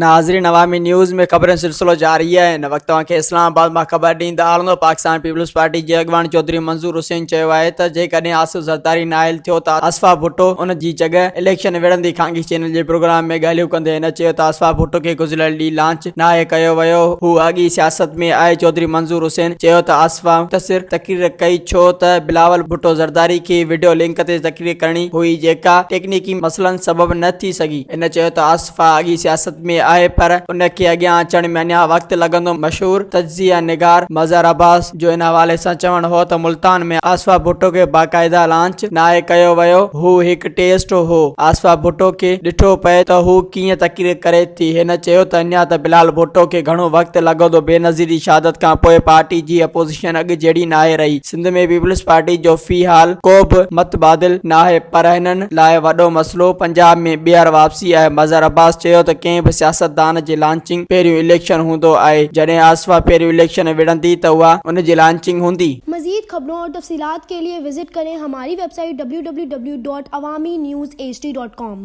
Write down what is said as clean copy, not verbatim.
ناظرين عوامي نيوز ۾ خبرن سلسلو جاري آهي هن وقت توهان کي اسلام آباد مان خبر ڏيندا هلندو پاڪستان پيپلز پارٽي جي اڳواڻ چوڌري منظور حسين چيو آهي ته جيڪڏهن آصف زرداري نااهل ٿيو ته آصفه ڀٽو ان جي جڳهه اليڪشن وڙهندي خانگي چينل جي پروگرام ۾ ڳالهيون ڪندي هن چيو ته آصفه ڀٽو کي گذريل ڏينهن لانچ ناهي ڪيو ويو هو اڳ ئي سياست ۾ آهي چوڌري منظور حسين چيو ته آصفه مختصر تقرير ڪئي ڇو ته بلاول ڀٽو زرداري کي وڊيو لنڪ تي تقرير ڪرڻي هئي جيڪا ٽيڪنيڪي مسئلن سبب نه ٿي سگهي هن چيو ته آصفه اڳ ئي سياست ۾ آهي پر ان کي اڳيان اچڻ ۾ اڃا وقت لڳندو. مشهور تجزيه نگار مظهر عباس جو ان حوالي سان چوڻ هو ته ملتان ۾ آصفه ڀٽو کي باقاعده لانچ ناهي ڪيو ويو، هو هڪ ٽيسٽ هو، آصفه ڀٽو کي ڏٺو پئي ته هو ڪيئن تقرير ڪري ٿي. هن چيو ته اڃا ته بلال ڀٽو کي گهڻو وقت لڳندو، بينظير جي شهادت کانپوء پارٽي جي اپوزيشن اڳ جهڙي ناهي رهي. سنڌ ۾ پيپلز پارٽي جو في حال ڪو به متبادل ناهي پر هنن لاء وڏو مسئلو پنجاب ۾ ٻيهر واپسي آهي. مظهر عباس چيو ته ڪنهن به سياستدان جي لانچنگ پهريون اليڪشن هوندو آهي جڏهن آصفه پهريون اليڪشن وڙهندي ته اها ان جي لانچنگ هوندي. مزيد خبرون اور تفصيلات کے لئے وزٽ ڪرين ھماري website W W W dot Awami news H D dot com.